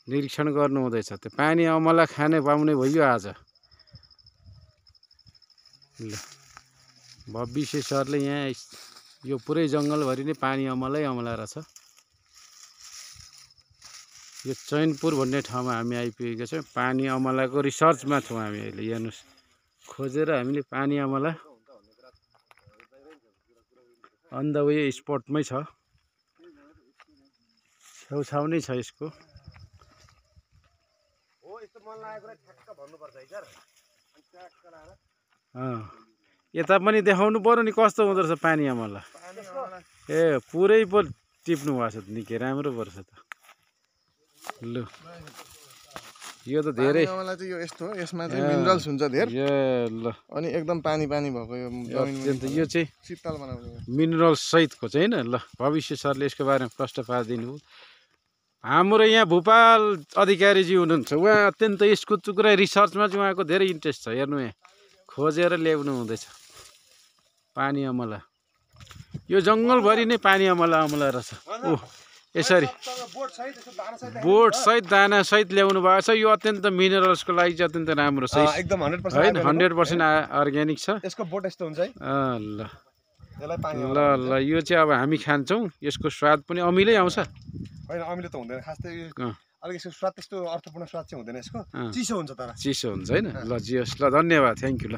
निरीक्षण गर्नु हुँदैछ। त्यो पानी अमला खाने पाउने भयो आज। ल भविष्य सरले यहाँ यो पुरै जङ्गलभरि नै पानी अमलै अमला रहेछ। यो चैनपुर भन्ने ठाउँमा हामी आइपुगेका छौँ। पानी अमलाको रिसर्चमा छौँ हामी अहिले। हेर्नुहोस् खोजेर हामीले पानी अमला अन द वे स्पटमै छ, छेउछाउ नै छ यसको। यता पनि देखाउनु पर्यो नि कस्तो हुँदो रहेछ पानी अमला। ए पुरै पो टिप्नु भएको छ, निकै राम्रो पर्छ त। ल यो त धेरै अमला चाहिँ यो यस्तो हो, यसमा चाहिँ मिनरल्स हुन्छ धेर। ल अनि एकदम पानी पानी भएको यो जमिन यो चाहिँ शीतल बनाउने मिनरल सहितको चाहिँ हैन। ल भविष्य सरले यसको बारेमा प्रश्न पारिदिनु। हाम्रो यहाँ भूपाल अधिकारीजी हुनुहुन्छ, उहाँ अत्यन्त यसको कुरा रिसर्चमा चाहिँ उहाँको धेरै इन्ट्रेस्ट छ। हेर्नु यहाँ खोजेर ल्याउनु हुँदैछ पानी अमला। यो जङ्गलभरि नै पानी अमला अमला रहेछ। ओ यसरी बोट सहित दाना सहित ल्याउनु भएको छ। यो अत्यन्त मिनरल्सको लागि चाहिँ अत्यन्त राम्रो छ, एकदम 100% हैन 100% अर्ग्यानिक छ। यसको बोट यस्तो हुन्छ है। ल यसलाई पानी ल ल यो चाहिँ अब हामी खान्छौँ। यसको स्वाद पनि अमिलै आउँछ। हैन अमिलो त हुँदैन खास चाहिँ अलिक यसको स्वाद त्यस्तो अर्थपूर्ण स्वाद चाहिँ हुँदैन यसको। चिसो हुन्छ तर चिसो हुन्छ हैन। ल जियोस्, ल धन्यवाद, थ्याङ्क यू। ल